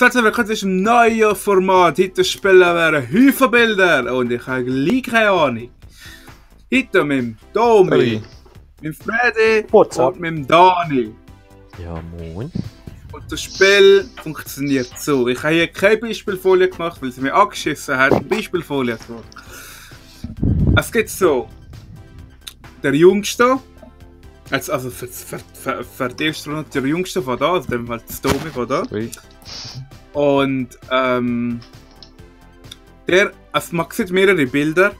Herzlich willkommen zu diesem neuen Format. Heute spielen wir einen Haufen Bilder und ich habe gleich keine Ahnung. Heute mit dem Domi, mit dem Freddy und mit dem Dani. Ja, moin. Und das Spiel funktioniert so. Ich habe hier keine Beispielfolie gemacht, weil sie mir angeschissen hat, eine Beispielfolie zu machen. Es geht so. Der Jüngste, also für die erste Runde der Jüngste von da, also dem halt das Domi von da. Oui. Und man sieht mehrere Bilder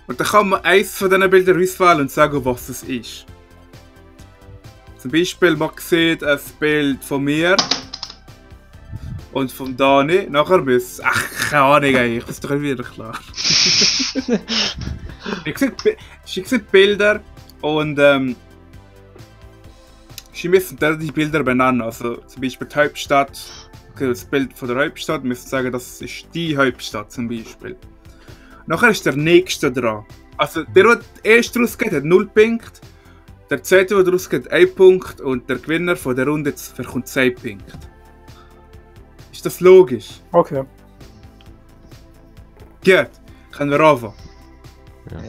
und dann kann man eins von diesen Bildern auswählen und sagen, was es ist. Zum Beispiel, man sieht ein Bild von mir und von Dani. Nachher muss keine Ahnung eigentlich, das ist doch wieder klar. Ich sehe Bilder und sie müssen dann die Bilder benennen. Also zum Beispiel die Hauptstadt. Das Bild von der Hauptstadt, müssen sagen, das ist die Hauptstadt zum Beispiel. Nachher ist der nächste dran. Also der erste rausgeht, hat 0 Punkte. Der zweite, der rausgeht, 1 Punkt. Und der Gewinner von der Runde bekommt 2 Punkte. Ist das logisch? Okay. Gut, können wir anfangen.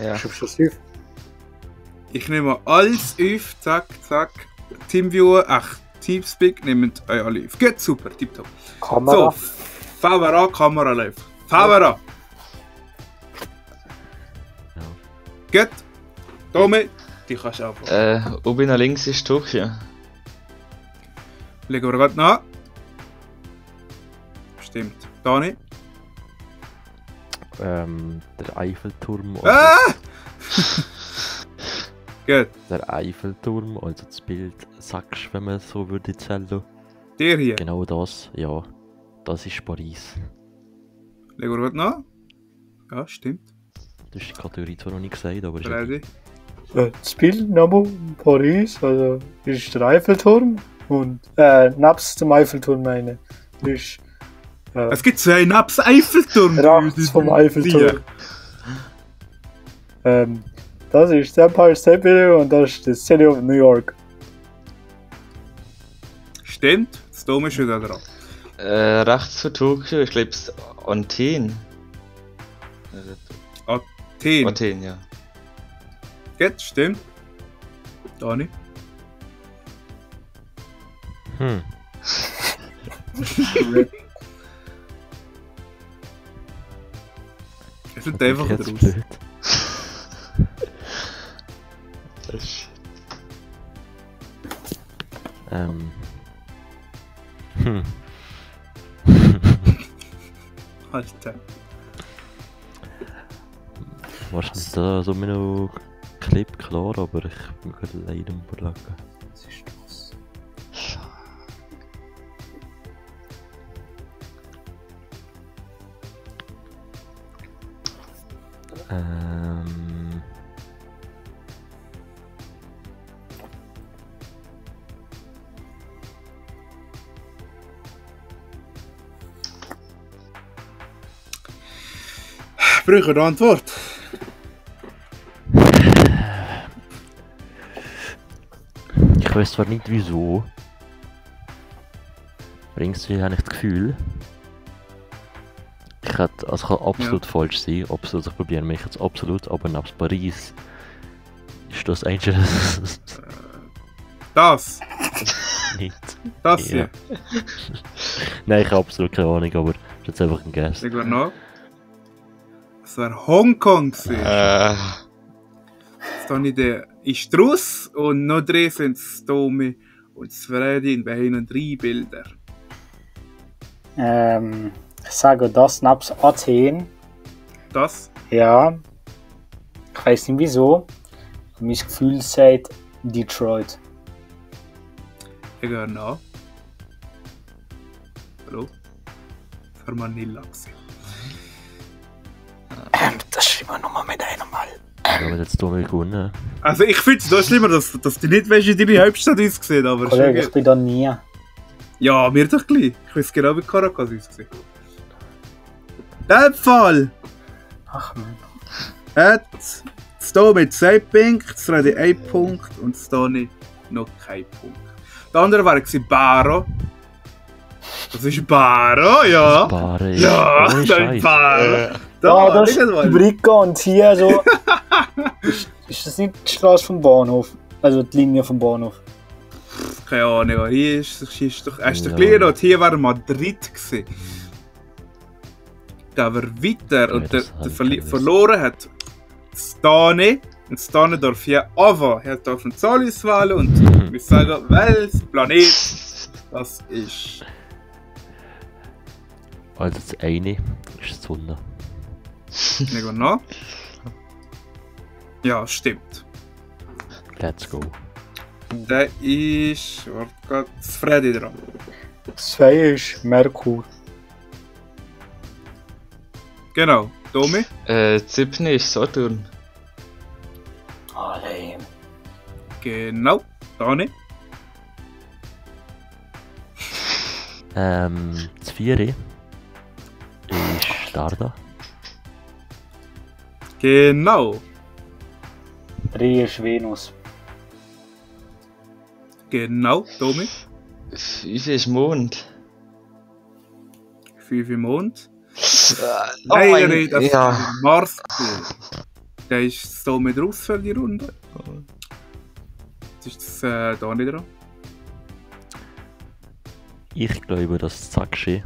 Ja. Ich nehme alles auf, zack, zack. Teamviewer, Teamspeak, nehmt euch alle auf. Gut, super, tipptopp. Kamera. So, Favara, Kamera läuft. Favara! Gut, Domi, die kannst du anfangen. Oben nach links ist Tokio. Legen wir gerade nach. Stimmt. Dani? Der Eiffelturm. Ah! Gut. Der Eiffelturm, also das Bild, sagst du, wenn man so würde zählen. Der hier. Genau das, ja. Das ist Paris. Legen wir gerade nach. Ja, stimmt. Das ist die Kategorie zwar noch nicht gesagt, aber... Freddy? Das Bild neben Paris, also ist der Eiffelturm und nebst dem Eiffelturm meine ist es gibt 2 nebst Eiffelturm. rechts vom Eiffelturm. Das ist der Empire State Building und das ist das City of New York. Stimmt, das Dom ist wieder dran. Rechts von Tokio, ich glaube es Athen. Athen. Athen, ja. Gut, stimmt. Dani? Es wird einfach jetzt raus. blöd. Das Alter. Wahrscheinlich da so mir noch Clip klar, aber ich bin gerade leider überlegen. Was ist das? Brauche eine Antwort. Ich weiß zwar nicht wieso. Irgendwie habe ich das Gefühl. Also ich kann absolut falsch sein. Absolut, ich probiere mich jetzt absolut, aber nebst Paris ist das eigentlich Das. nicht. Das Ja. hier. Nein, ich habe absolut keine Ahnung, aber das ist jetzt einfach ein Guess. Legen wir nach. Es war Hongkong gewesen. Das Dani der ist raus und noch 3 sind das Domi und das Freddy und wir haben noch 3 Bilder. Ich sage das nebst Athen. Das? Ja. Ich weiß nicht wieso. Mein Gefühl sagt Detroit. Legen wir nach. Hallo? Das war Manila gewesen. Das schreiben wir nochmal mit einem Mal. Wir haben jetzt Tommy gewonnen. Also ich finde es da schlimmer, dass du nicht weißt, wie deine Hauptstadt aussieht, aber Kollege, ich schon bin da nie. ja, mir doch gleich. Ich weiß genau, wie Caracas aussieht. Der Fall Ach man. hat das Domi 2 Punkte, das Freddy 1 Punkt und das Dani noch kein Punkt. Der andere war Baro. Das ist Baro, ja. Baro ist. Ja, ohne das Scheiß. ist Baro. Ja, Da, das ist schau mal. Brücke und hier so. ist das nicht die Straße vom Bahnhof? Also die Linie vom Bahnhof. Keine Ahnung, hier ist doch erst der Ja. Gleich und hier war Madrid gewesen. Gehen wir weiter Okay, und der, das hab der ich gewusst. verloren hat Stane. Und Stane darf hier aber, er darf eine Zahl auswählen und wir sagen, welches Planet das ist. Also das eine ist die Sonne. Nicht nach. Ja, stimmt. Let's go. Der ist, warte grad, das Freddy dran. 2 ist Merkur. Genau, Domi. 7 ist Saturn. Alle. Genau, Dani. Das vierte ist Stardust. Genau, 3 ist Venus. genau, Domi. 5 ist Mond. 5 im Mond. Oh mein Nein, das ja. ist Mars. Der ist so mit raus für die Runde. Jetzt ist das Dani dran. Ich glaube, dass Sakschi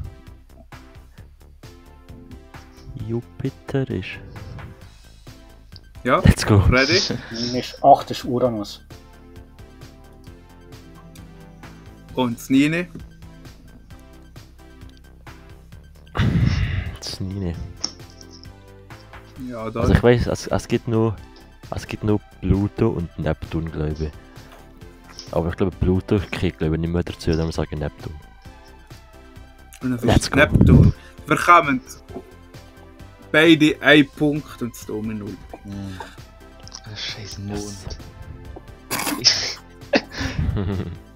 Jupiter ist. Ja, Let's go. Freddy. 9 ist 8 ist Uranus. Und das Nine. Das 9. Ja, da. Also ich weiss, es gibt nur Pluto und Neptun, glaube ich. Aber ich glaube, Pluto kriegt glaube ich nicht mehr dazu, wenn wir sagen Neptun. Und das Let's ist go. Neptun. Wir kommen beide 1 Punkt und das Domi 0. Scheiß Mond.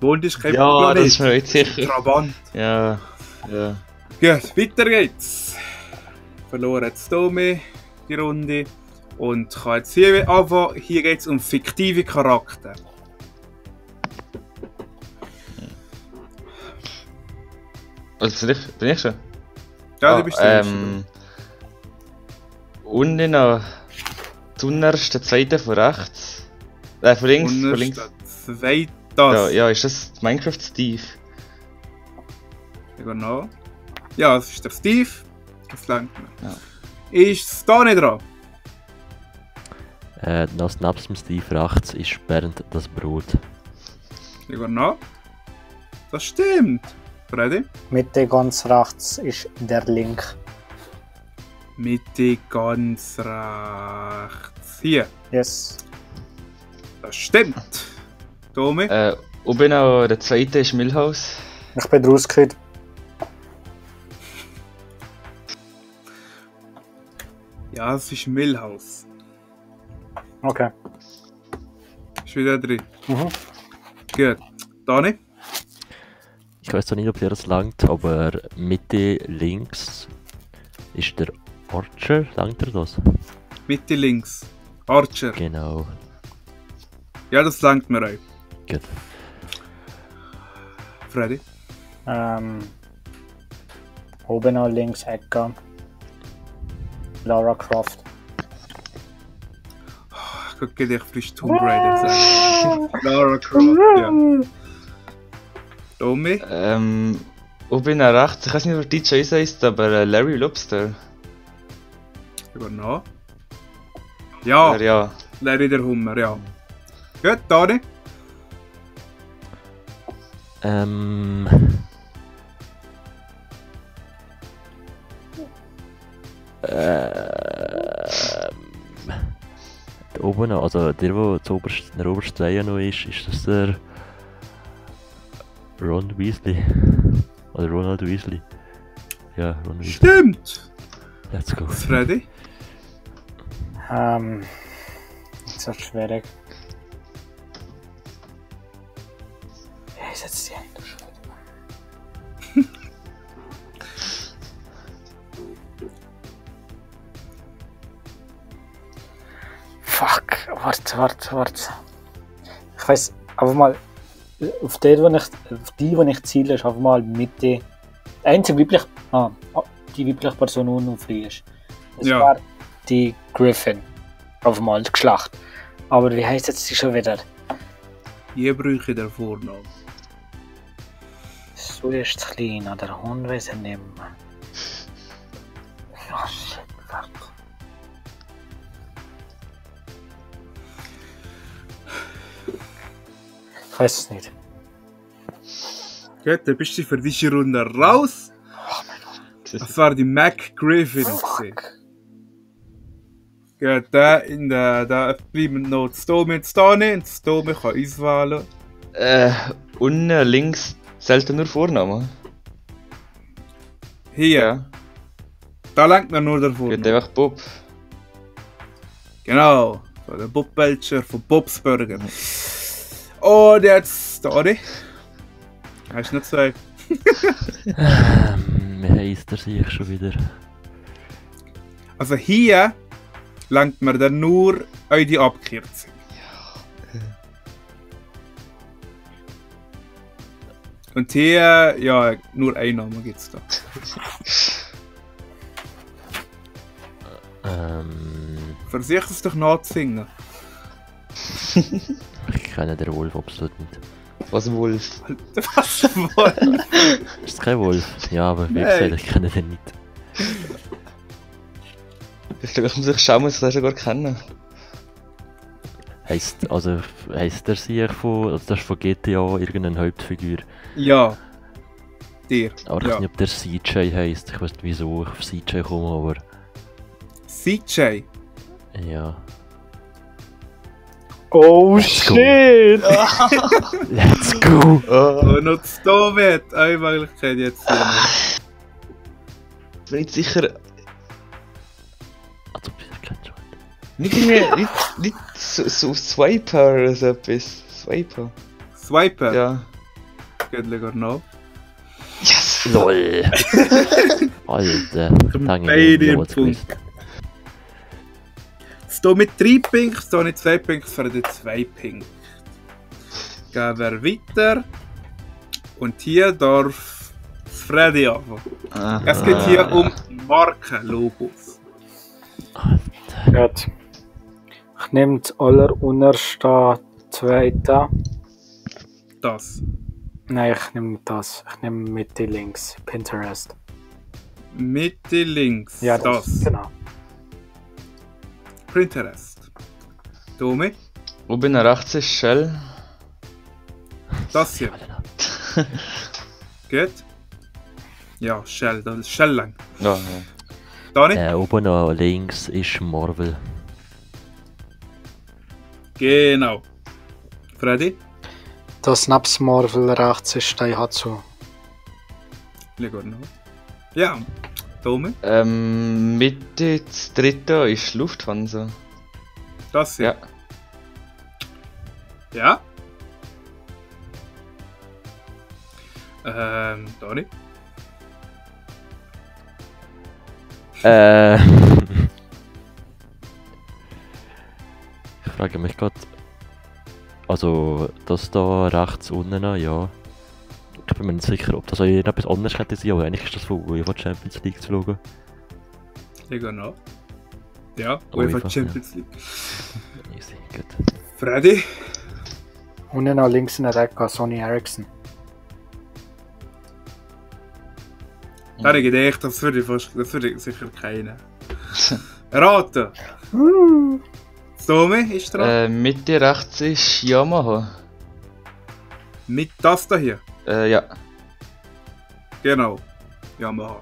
Mond ist kein Ja, Planet. das ist mir jetzt sicher. Trabant. Ja, ja. Gut, weiter geht's. Verloren jetzt Domi die Runde. Und kann jetzt hier anfangen. Hier geht's um fiktive Charakter. Also bin ich schon? Ja, du bist der Erste. Unten noch zuunterst der zweite von rechts. Von links, von links. Zweit Ja, das. ja, ist das Minecraft Steve? Genau. Ja, das ist der Steve. Das langt mir. Ja. Ist es da nicht dran? Noch nebst dem Steve rechts ist Bernd das Brot. Genau. Das stimmt. Freddy? Mitte ganz rechts ist der Link. Mitte ganz rechts. Hier. Yes. Das stimmt. Domi? Oben noch der zweite ist Milhouse. Ich bin rausgekriegt. Ja, es ist Milhouse. Okay. Ist wieder drin. Mhm. Gut. Dani? Ich weiß zwar nicht, ob dir das langt, aber Mitte links ist der Archer. Langt dir das? Mitte links. Archer. Genau. Ja, das langt mir auch. Gut. Freddy? Oben noch links Ecke. Lara Croft. Ich gucke dich frisch Tomb Raider sagen. Lara Croft, ja. Domi? Oben nach rechts, ich weiß nicht, wie die Choice heißt, aber Larry Lobster. Genau. Ja, Ja. Larry der Hummer, ja. Gut, Dani? Da oben noch, also der, der zuoberst, in der obersten Reihe noch ist das der Ron Weasley. Oder Ronald Weasley. Ja, Ron Weasley. Stimmt! Let's go. Freddy? Das ist schwierig. Ja, ist jetzt die Hände schon. Fuck, warte. Ich weiß, einfach mal, auf die, wo ich ziele, ist einfach mal Mitte einzige weibliche... die weibliche Person unten frei ist. Das Ja. war die Griffin. Auf einmal, das Geschlecht. Aber wie heisst jetzt sie schon wieder? Hier brauche ich den Vornamen. So ist es klein, der Hund weiß ich nicht mehr. Oh shit, fuck. Ich weiß es nicht. Gut, dann bist du für diese Runde raus. Das war die Mac Griffin. Gut, da bleiben noch das Dome und das Dane. Und das Dome kann auswählen. Unten links zählt nur Vorname. Hier, Ja. da lenkt man nur der Geht Vornamen. einfach Bob. Genau, so der Bob Belcher von Bob's Burger. Und jetzt Dane. Hast du noch zwei? Wie heisst er sich schon wieder? Also hier lenkt man dann nur eure Abkürzung. Und hier, ja, nur ein Name gibt's da. Versuch es doch nachzusingen. Ich kenne den Wolf absolut nicht. Was Wolf? Was wohl? Ist es kein Wolf? Ja, aber wie Nein. gesagt, ich kenne den nicht. Ich glaube, ich muss schauen, muss ich das sogar kennen. Heisst der sich von, also das ist von GTA irgendeine Hauptfigur. Ja. Dir. Aber ich Ja. weiß nicht, ob der CJ heisst. Ich weiß nicht, wieso ich auf CJ komme, aber CJ. ja. Oh go. shit! Let's go! Und noch das Dome hat eine Möglichkeit jetzt hier noch. Ich bin nicht sicher. Also, ich kenne schon. Nicht irgendwie. nicht so Swiper oder so etwas. Swiper. Swiper. Ja. Geht lieber noch. Yes! LOL! Alter, danke Beide mir, im Punkt. Das Dome mit 3 Punkten, das Dome mit 2 Punkten, für die 2 Punkte. Gehen wir weiter. Und hier darf Freddy anfangen. Es geht hier um Markenlogos. Gut. Ich nehme das allerunterste zweite. Das. Nein, ich nehme nicht das. Ich nehme Mitte links. Pinterest. Mitte links. Ja, das. Genau. Pinterest. Dome. Oben rechts ist Shell. Das hier. Gut. Ja, Shell. Das ist Shell lang. Ja, ja. Dani? Oben noch links ist Marvel. Genau. Freddy? Das Snaps Marvel rechts ist Daihatsu. Lieber noch. Ja. Dome? Mitte das dritte ist Lufthansa. Das hier. Ja. Ja? Dani? Ich frage mich gerade. Also, das da rechts unten, ja. Ich bin mir nicht sicher, ob das auch etwas anderes hätte sein, aber eigentlich ist das von UEFA Champions League zu schauen. Lieber noch. Ja, UEFA, UEFA Champions League. Easy, gut. Freddy? Unten nach links in der Ecke Sony Ericsson. Da habe ich gedacht, das würde ich sicher keinen. Raten! Dome ist dran. Mitte rechts ist Yamaha. Mit das da hier. Ja. Genau. Yamaha.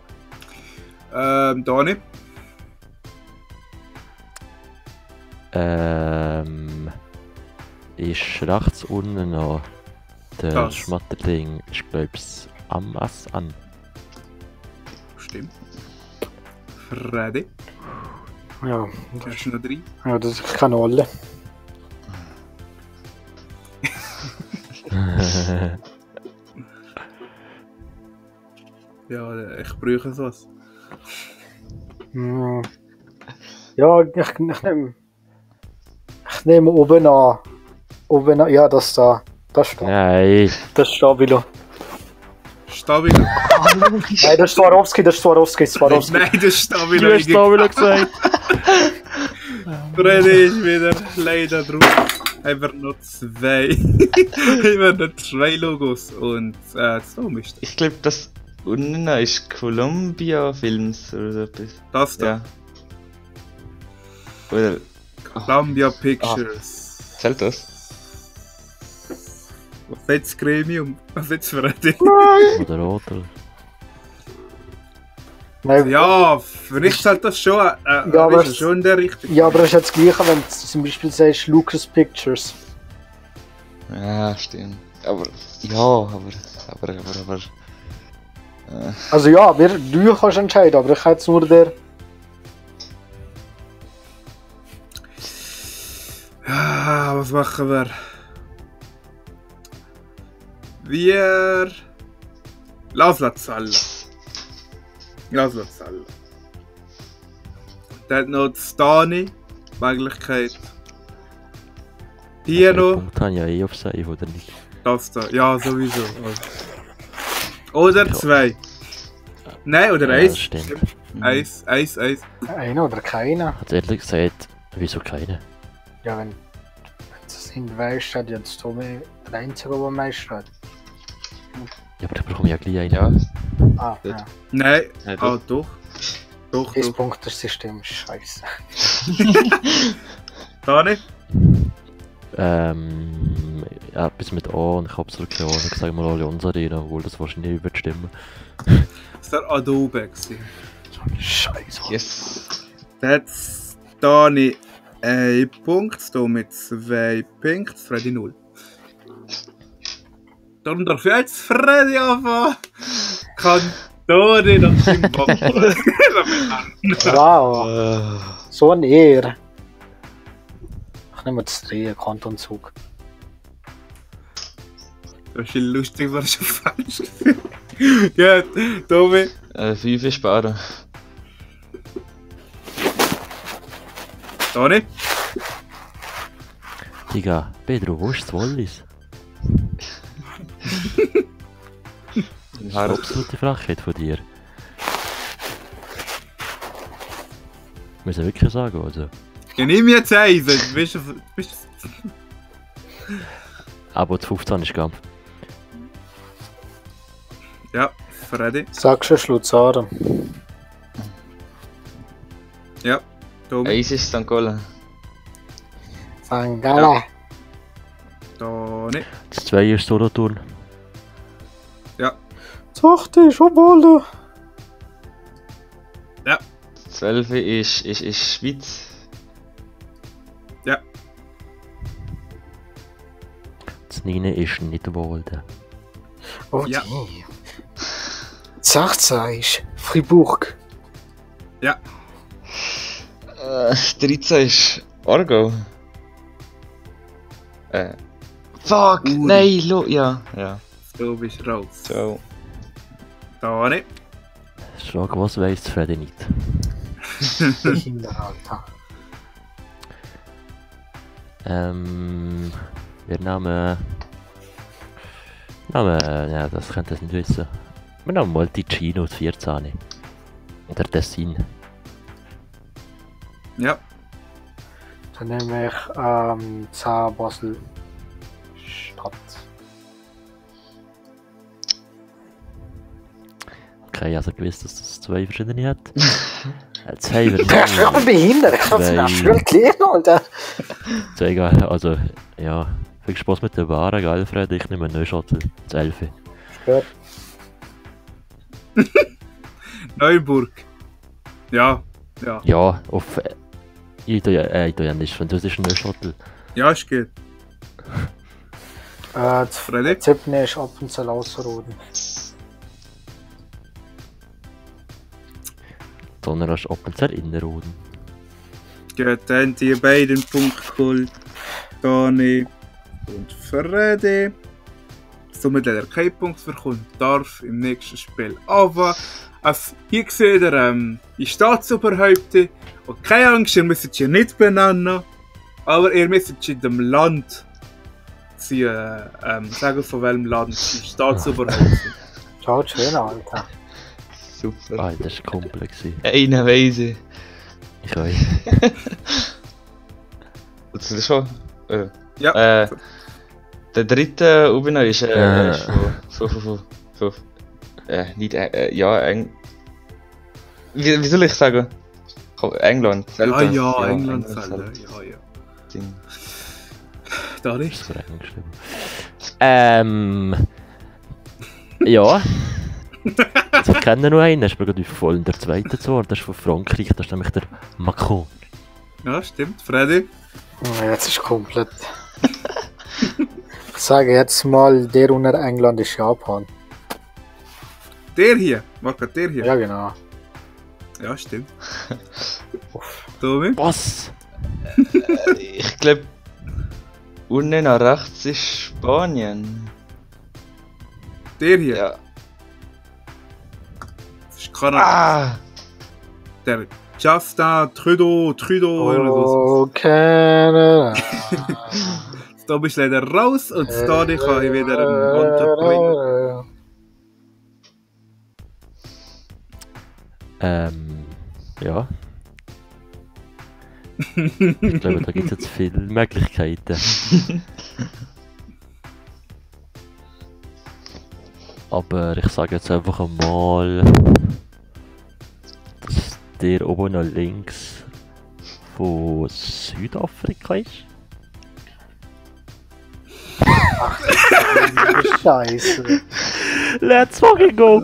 Dani? Ist rechts unten noch der Das. Schmetterling, ich glaub's, an. Stimmt. Freddy? Ja, Hast du noch 3? ja, das kann alle. Ja, ich brauche sowas. Hm. Ja, ich nehme oben an. Oben an, ja, das da. Das da. Nein, Das Stabilo. Stabilo. Nein, das ist Swarovski, Swarovski. Nein, das ist Stabilo. Du hast Stabilo gesagt. Freddy ist wieder leider drauf. Einfach noch 2. Immer noch 2 Logos und so mischt. Ich glaube, das unten ist Columbia Films oder so etwas. Das da. Ja. Oder. Columbia Pictures. Zählt das? Was ist jetzt Gremium? Was ist jetzt Freddy? Oder. Nein, Ja, für mich zählt das schon. aber ist schon in der Richtung. ja, aber das ist jetzt das Gleiche, wenn du zum Beispiel sagst Lucas Pictures. Ja, stimmt. Aber. Ja, aber. Also ja, du kannst entscheiden, aber ich hätte jetzt nur der... Ja, was machen wir? Wir... Lass zahlen. Lass zahlen. Dann hat noch Stani, Möglichkeit. Hier noch, Punkt habe ich ja eh auf Save, oder nicht? das da. Ja, sowieso. Oder Ja. 2. Nein, oder Ja, 1. das stimmt. 1. Einer oder keiner. Hat ehrlich gesagt, wieso keine? Ja, wenn es in der Weißt, hat jetzt Tommy der Einzige, der meist hat. Ja, aber da bekomme ich ja gleich einen. Ja. Ah, Gut. ja. Nein, Ja, doch. doch. Doch, Das doch. Punktesystem ist scheiße. Stani? Ja, etwas mit A und ich habe absolut keine Ahnung. Sagen wir Allianz Arena, obwohl das wahrscheinlich nicht wird stimmen. Das war Adobe. gewesen. Scheiße. Yes. Dann hat Stani 1 Punkt, Sto mit 2 Punkten, Freddy 0. Dann darf jetzt Freddy anfangen. Kann Toni nach seinem Bock. Wow, so ein Ehr. Ich nehme das 3, Kantonzug. Das ist lustig, war schon falsch. Gut, Tobi. 5 ist sparen. Toni. Digga, Pedro, wo ist das Wallis? Das ist eine absolute Frechheit von dir. Muss ich wirklich sagen, also. Ja, nimm jetzt eins. Bist du... Aber die 15 ist Kampf. Ja, Freddy. Sagst du Schlutzaren? Ja, Tobi. 1 ist St. Gallen. St. Gallen. Toni. Das 2 ist Solothurn. Ja. Sachte, schon wohl. 12 ist Schweiz. Das 9 ist nicht Walden. Oh, Ja. die. 16 ist Fribourg. 13 ist Aargau. Fuck! Uri. Nein, ja. Ja. Du bist raus. Ciao. Toni. Schlag, was weiss Freddy nicht. Kinder, Alter. Wir nehmen... Ja, das könnt ihr nicht wissen. Wir nehmen mal Ticino, die 14. Oder Tessin. Ja. Dann nehme ich 10 Basel Stadt. Okay, also gewiss, dass das 2 verschiedene hat. Jetzt haben wir Der ist wirklich behindert. Ich hab's Weil- nicht schön gelesen, Alter. So egal, also, ja. Viel Spaß mit der Ware, gell, Fred? Ich nehme Neuchâtel, das 11. Gut. Neuburg. Ja. Ja. Ja, auf Italienisch, Französisch Neuchâtel. Ja, ist gut. Das Freddy. 7 ist Appenzell Ausserrhoden. Sondern hast Appenzell Innerrhoden. Gut, dann die beiden Punkte geholt. Toni und Freddy. Somit hat er keinen Punkt bekommen, darf im nächsten Spiel anfangen. Also, hier seht ihr die Staatsoberhäupter. Und keine Angst, ihr müsst sie nicht benennen. Aber ihr müsst in dem Land ziehen, sagen von welchem Land die Staatsoberhäupter sind. Schaut schön, Alter. Super. Ah, das war komplex. Einer weiss ich. Ich weiß. Das ist schon. Ja. Der dritte Ubina ist Ja. von nicht ja, wie soll ich sagen? England. Selber. Ah ja, England selber. selber. Ja. Ding. Dani? Das ist so eng geschrieben. Ja. Also, ich kenne nur einen, der ist mir gerade voll in der zweiten Zuordnung. Das ist von Frankreich, das ist nämlich der Macron. Ja, stimmt. Freddy? Jetzt ist komplett. Ich sage jetzt mal, der unter England ist Japan. Der hier? Marco, der hier? Ja, genau. Ja, stimmt. Tobi? Was? Ich glaube, unten nach rechts ist Spanien. Der hier? Ja. Das ist Kanada. Ah! Der Justin Trudeau oder so. Oh, Canada. Da bist du leider raus und Dani kann ich wieder einen Antwort bringen. Ja. Ich glaube, da gibt es jetzt viele Möglichkeiten. Aber ich sage jetzt einfach einmal, dass der oben noch links von Südafrika ist. Scheiße. Let's fucking go!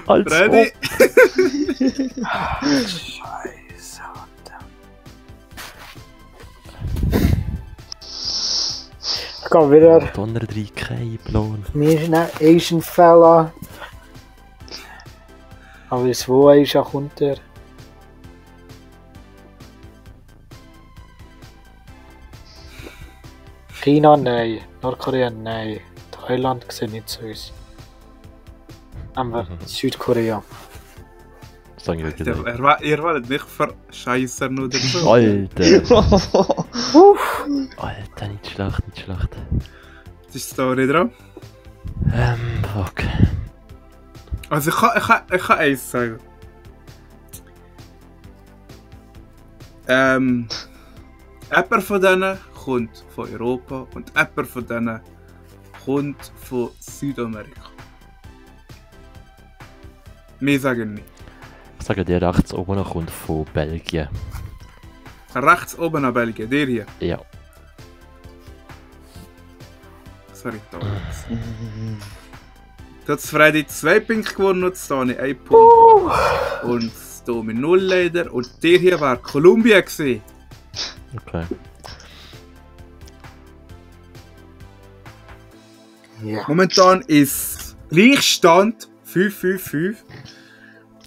Als Freddy? Scheiße, Alter. Ich kann wieder. Donner 3K Plan. Mir ist ein Asian Fella. Aber das wo ist auch unter. China, nein. Nordkorea, nein. Thailand sieht nicht so aus. Aber Südkorea. Sagen wir wieder. Ihr wollt mich verscheißern oder so. Alter! Alter, nicht schlecht, nicht schlecht. Das ist die Story dran. Fuck. Also ich kann eins sagen. Jemand von denen kommt von Europa und jemand von denen kommt von Südamerika. Wir sagen nicht. Ich sage dir, rechts oben noch kommt von Belgien. Rechts oben an Belgien, der hier. Ja. Sorry, da. Du hast Freddy 2 Punkte gewonnen und Dani 1 Punkt. Und Domi 0 leider. Und der hier war Kolumbien gewesen. Okay. Ja. Momentan ist Gleichstand 5-5-5.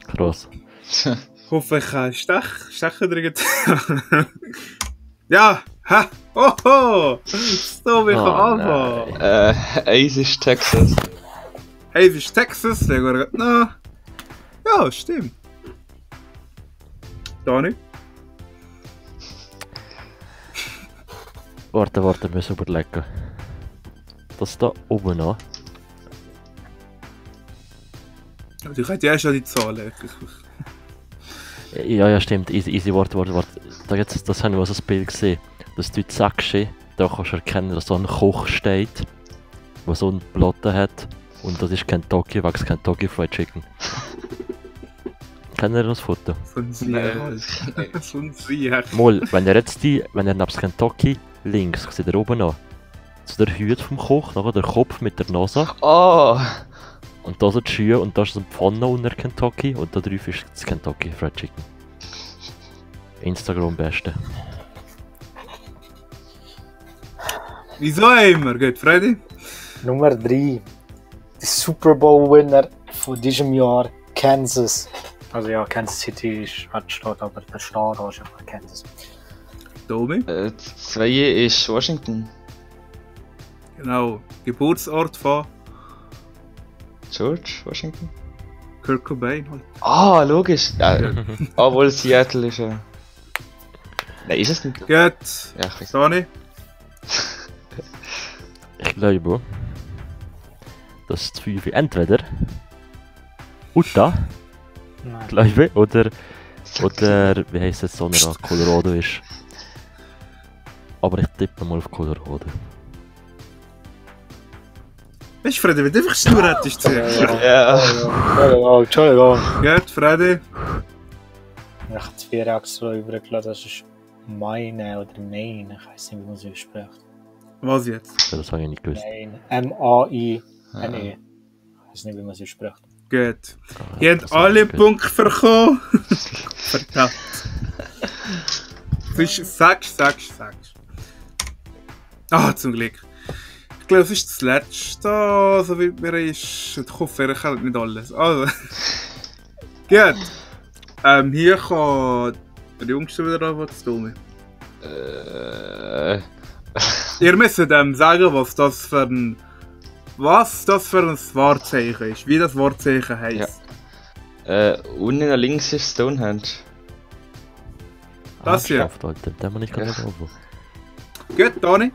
Krass. Ich hoffe, ich kann Stechen drücken. Ja! Ha! Oho! Domi kann anfangen. Eins ist Texas. Hey, es ist Texas, der geht nach. Ja, stimmt. Dani? Warte, wir müssen überlegen. Das da oben noch. Du kannst ja schon die Zahlen. Ja, stimmt. Easy, warte. Da jetzt, das habe ich mal so ein Bild gesehen. Das du sagst, da kannst du erkennen, dass so ein Koch steht, der so eine Platte hat. Und das ist Kentucky, wegen Kentucky Fried Chicken. Kennt ihr das Foto? So ein Sieg. So ein Sieg. Mal, wenn ihr neben Kentucky links, seht ihr oben noch, so der Hut vom Koch, nachher der Kopf mit der Nase. Oh! Und da sind die Schuhe und da ist eine Pfanne unter Kentucky und da drauf ist das Kentucky Fried Chicken. Instagram beste. Wieso immer? Geht Freddy? Nummer 3. Der Super Bowl Winner von diesem Jahr, Kansas. Also ja, Kansas City ist Stadt, aber der Staat ist einfach Kansas. Domi? 2 ist Washington. Genau. Geburtsort von George Washington? Kurt Cobain halt. Ah, logisch. Ja, obwohl Seattle ist ja. Nein, ist es nicht. Gut. Ja, ich weiß. Dani? Ich glaube, Das ist 5. Entweder Utah, Nein. glaube ich, oder wie heisst es, so eine Colorado ist. Aber ich tippe mal auf Colorado. Weißt du, Freddy, wenn du einfach Schnur hättest zu Ja. Entschuldigung. Gut, Freddy. Ich habe 4 extra übergelassen, das ist meine oder Main. Ich weiß nicht, wie man sie ausspricht. Was jetzt? Ja, das habe ich nicht gewusst. Main. M-A-I-N-E. Ich weiß nicht, wie man sie ausspricht. Gut. Ah, Ihr das habt habe alle ich nicht gewusst. Punkte bekommen. Verdammt. Sagst. Ah, zum Glück. Ich glaube, das ist das Letzte, so wie mir ist. Ich hoffe, ich kann nicht alles. Also. Gut. Hier kann der Jüngste wieder an, was zu tun. Ihr müsst sagen, was das für ein Wahrzeichen ist, wie das Wahrzeichen heisst. Unten links ist Stonehenge. Das hier. Geschafft, Alter. Den muss ich gerade nicht anfangen. Gut, Dani.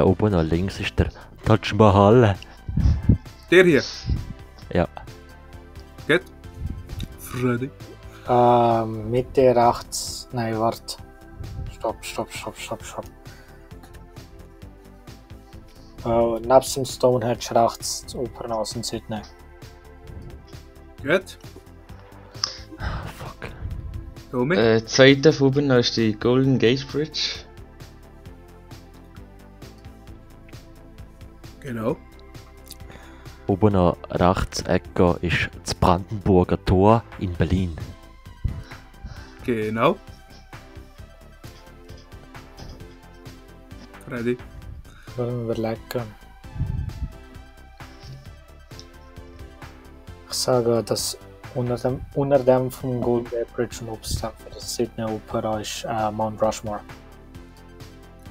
Oben nach links ist der Taj Mahal. Der hier. Ja. Gut. Freddy. Mitte rechts. Nein, warte. Stopp. Nebst dem Stonehenge rechts das Opernhaus in Sydney. Gut. Fuck. Tommy. Zweite von oben ist die Golden Gate Bridge. Genau. Oben nach rechts Ecke ist das Brandenburger Tor in Berlin. Genau. Freddy. Wollen wir überlegen. Ich sage, dass unter dem vom Golden Gate Bridge und Obstacle für das Sydney Opera ist Mount Rushmore.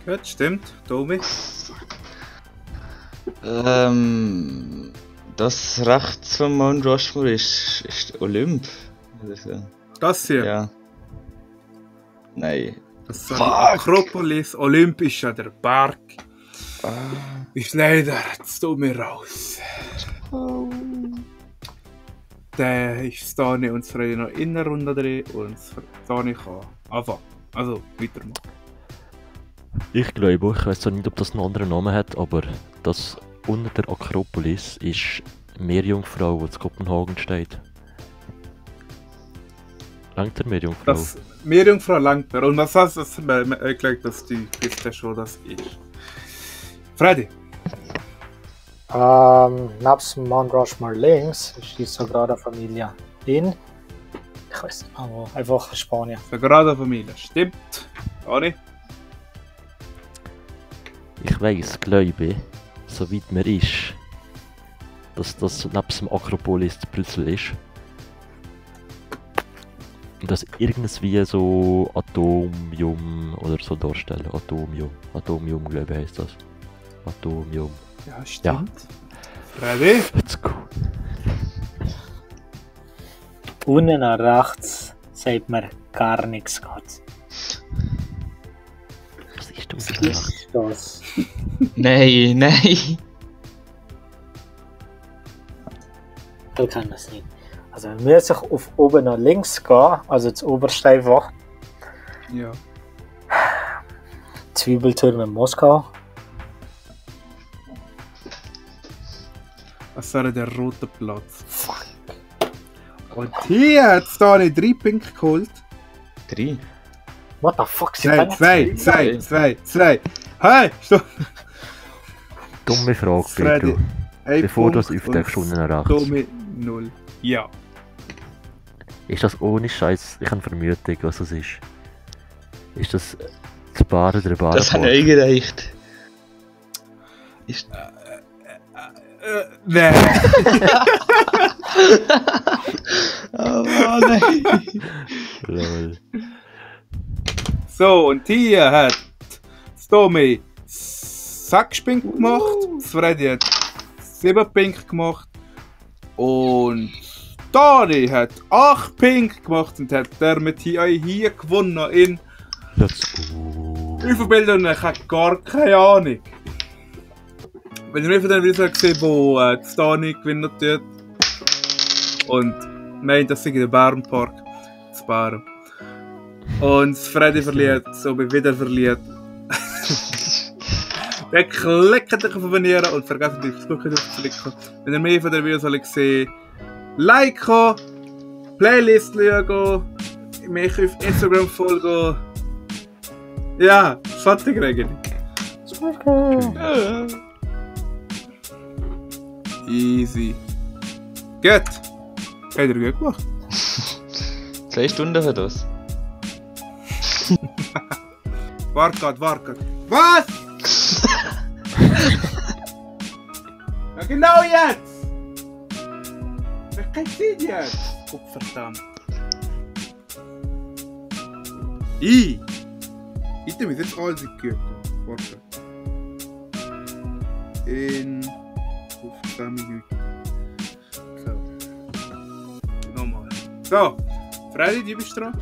Gut, stimmt. Tommy. Das rechts von Mount Rushmore ist Olymp. Oder so. Das hier. Ja. Nein. Das ist die Akropolis. Olymp ist ja der Berg. Ist leider, jetzt tut mir raus. Der ist Dani und Freddy noch in der Runde drin und Dani kann anfangen. Also, weitermachen. Ich glaube, ich weiß zwar nicht, ob das einen anderen Namen hat, aber das unter der Akropolis ist Meerjungfrau, die in Kopenhagen steht. Langt der Meerjungfrau? Das Meerjungfrau langt mir. Und was heißt das? Ich glaube, dass du wisst, wo das ist. Freddy. Nebst dem Mount Rushmore links ist die Sagrada Familia in. Ich weiß nicht mehr wo. Einfach Spanien. Sagrada Familie. Stimmt. Dani. Ich weiss, glaube, so weit mir ist, dass das nebst dem Akropolis Brüssel ist. Und dass irgendwie so Atomium oder so darstellen. Atomium, glaube ich, heisst das. Atomium. Ja, stimmt. Freddy. Let's go. Unten nach rechts sagt mir gar nichts. Was ist Was das? ist das? Nein. Ich kann das nicht. Also wir müssen auf oben nach links gehen, also das oberste einfach. Ja. Zwiebelturm in Moskau. Das wäre der rote Platz. Fuck. Und hier hat Dani 3 Punkte geholt. 3. What the fuck? Zwei. Hey, stopp! Dumme Frage, Freddy. Pedro. Bevor du es aufdeckst, unten nach rechts. Tommy 0. Ja. Ist das ohne Scheiß? Ich habe Vermutung, was das ist. Ist das das Bar oder der Bar? Das habe ich eingereicht. Ist... Nein. Oh nein. Lol. So, und hier hat Tommy 6 Punkte gemacht, Freddy hat 7 Punkte gemacht und Dani hat 8 Punkte gemacht und hat damit hier gewonnen in Let's go. Überbildung. Ich habe gar keine Ahnung. wenn ihr mehr von den Videos gesehen wo Stani gewinnen tut. Und meint, das sei der Bärenpark zu Bären. Und das Freddy verliert, so bin wieder verliert. Dann klickt euch auf Abonnieren und vergesst nicht, auf das draufzuklicken. Wenn ihr mehr von den Videos gesehen liken, Playlist schauen, mich auf Instagram folgen. Ja, fertig regeln. Easy. Gut. Habt ihr gut gemacht? 2 Stunden für das. Warte. Was? Ja, genau jetzt! Wer kann Zeit jetzt? Oh, verdammt. Ich muss jetzt alles in die Küche. Warte. In 15 Minuten. So. Nochmal. So, Freddy, du bist dran.